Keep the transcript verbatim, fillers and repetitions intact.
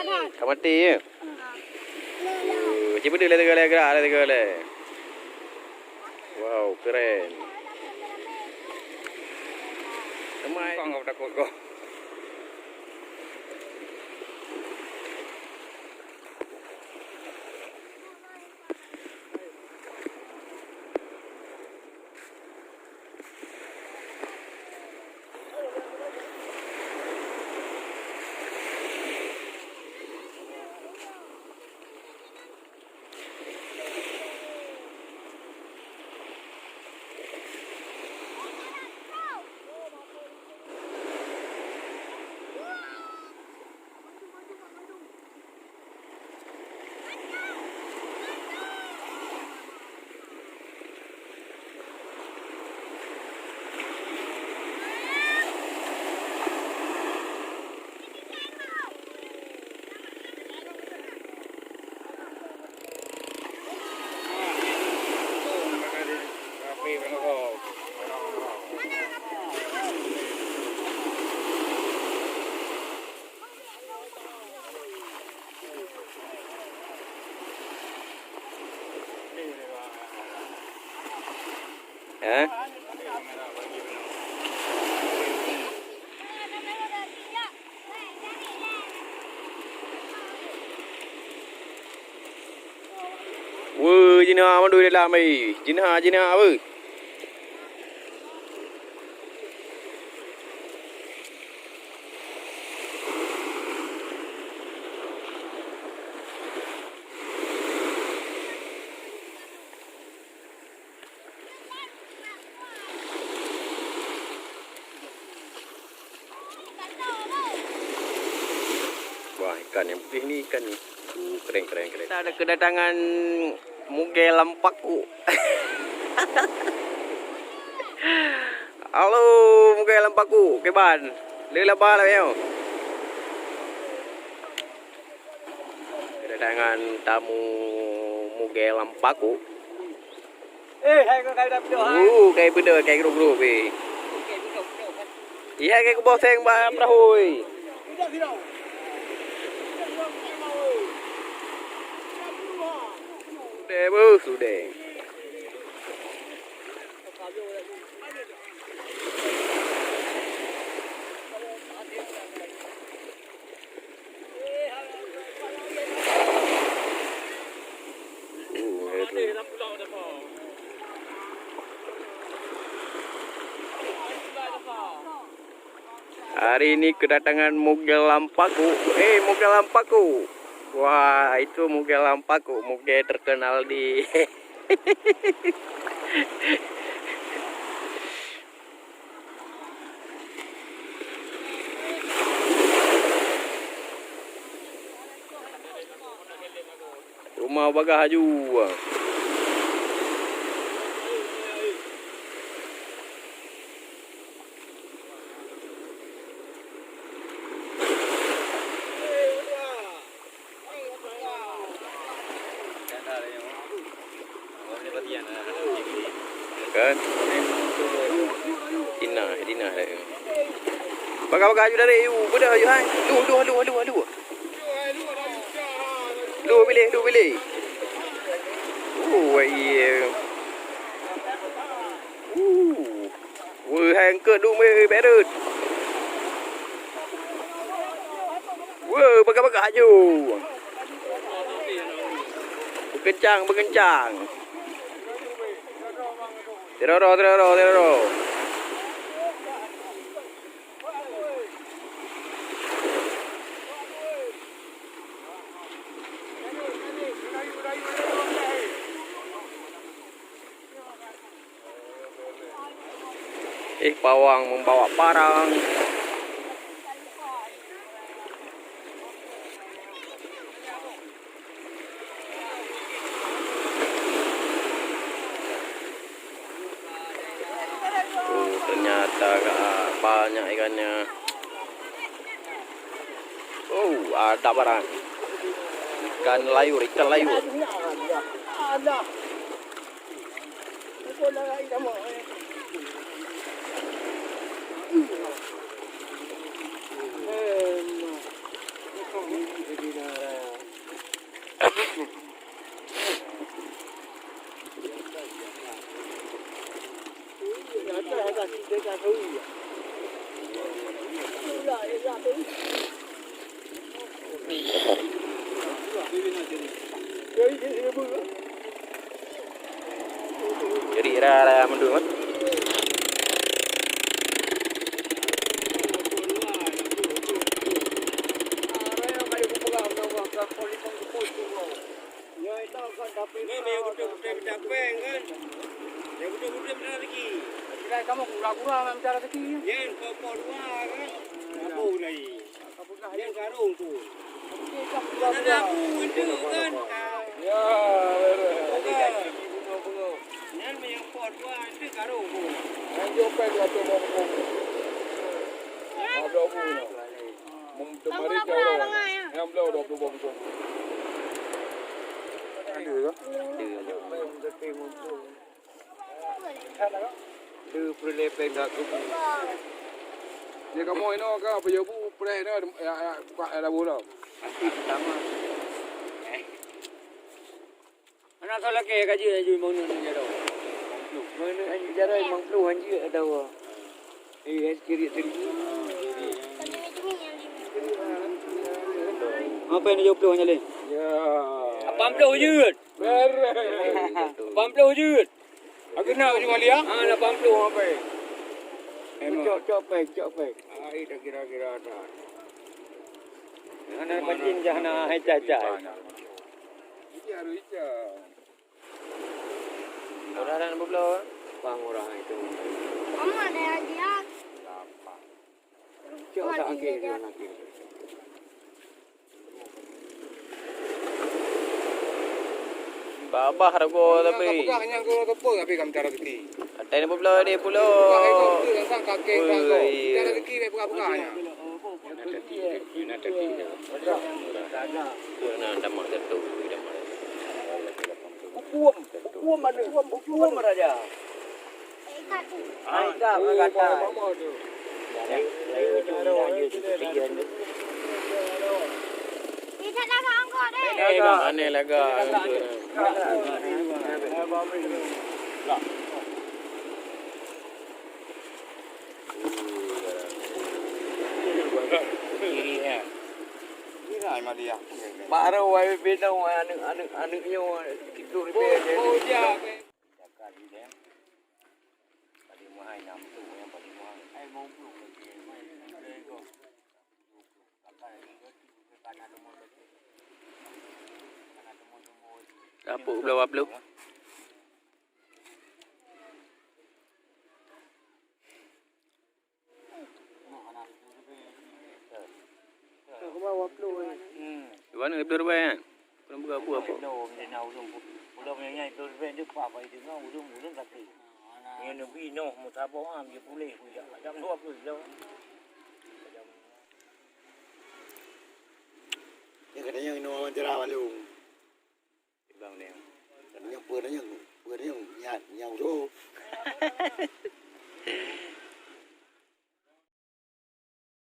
Ka maté, ya? Uh, cuma dia lagi, lagi gerak, lagi gerak. Wow, keren. Kemai. Kau enggak takut kau. Eh? Weh, jina mandum dalam, eh. Jina, jina, weh. Wah, ikan yang putih ni, ikan ni. Uh, keren, keren, keren. Kita ada kedatangan mugée lam paku. Halo, mugée lam paku, kiban. Le laba lah, yo. Kedatangan tamu mugée lam paku. Eh, hai kau kai dah pidong, hai. Uh, kai pidong, kai grup-grup, eh. Iya, kai kuboh seng ba perahu, eh. Sudah, beuh, sudah. Hari ini kedatangan mugée lam paku. Eh, mugée lam paku. Wah, itu mugée lam paku, mugée terkenal di Ruma bagah aju. Kan? Dina, Dina. Bagah-bagah aju dari, yu, beudah aju hai. Aduh, aduh, aduh, aduh, aduh. Lu pilih, lu pilih. Uh, iya. Uh. Weh, hai eungkot dum, weh, berut. Weh, bagah-bagah aju. Beukencang, beukencang. Teroro, teroro, teroro. Eh, pawang membawa parang. Oh, ternyata ka banyak ikannya. Oh, ada barang. Ikan layur, ikan layur. Jadi rara mendung kan? Nyan, nyang beutôi-beutôi mita péng kan? Nyang beutôi-beutôi mita rezeki. Kira kamoe gura-gura mita rezeki. Nyan, po-po dua kan? Apa lagi? Nyan karong tu. Ada aku itu kan? Ya, betul. Nyan meunyoe po dua itu karong tu. Nyan jopek seratus lima puluh. Ada aku ni. Mem-, teumari Kamu kau orang. Yang belau dua puluh bungkong. Ada ke? Ada. Ada peureulèe péng kat kubu. Dia kamu ino ke apa ya bu? Preh ni, ya, ya, buka ya, dah bola. Sama. Anak soe lakèe ka jeuet, jeuet bangunan ni jaroe. Bangunan jaroe limong ploh han jeuet ada wa. Eh, eh, ciri-ciri. Apa yang tujuh puluh nyali? Ya. Lapan puluh jeuet. Lapan puluh jeuet. Aku nak ujung kali ya? Ah, lapan puluh apa? Cok, cok pek, cok pek. Ah, itu kira-kira ada. Hana pacin jah na hai cah-cah. Iya, Ruica. Orang dah nak berbelah. Bang orang itu. Mama ada yang dia. Cok tak angkir dia nak. Babah rago tapi. Peugah nyang guru tu pun tapi kami cara rezeki. Atai ni berbelah dia pula. Peugah itu tu tentang kakek rago. Ui. Cara rezeki baik peugah-peugah nya. Nah, tamak satu, tamak. Hukum, hukum ada, hukum raja. Hai, dah, berkata. Bisa dah angkut deh. Eh, mana laga? Kiri, ya. Baru wai bina aneuk, aneuk, aneuk nyoe, tiga ribu. Kapok bloe waploh. Hmm. Di mana bloe ribèe kan? Kena buka apa apa? Ulôn, ulôn, ulôn, ulôn, ulôn, ulôn, ulôn, ulôn, ulôn, ulôn, ulôn, ulôn, ulôn, Nyan neubi noh meusaboh am jipuléh kujak. Jam dua puluh lom. Ya, katanya inoe wawancara balong. Bang ni. Katanya peue nanya, peue nanya, nyan, nyan uroe.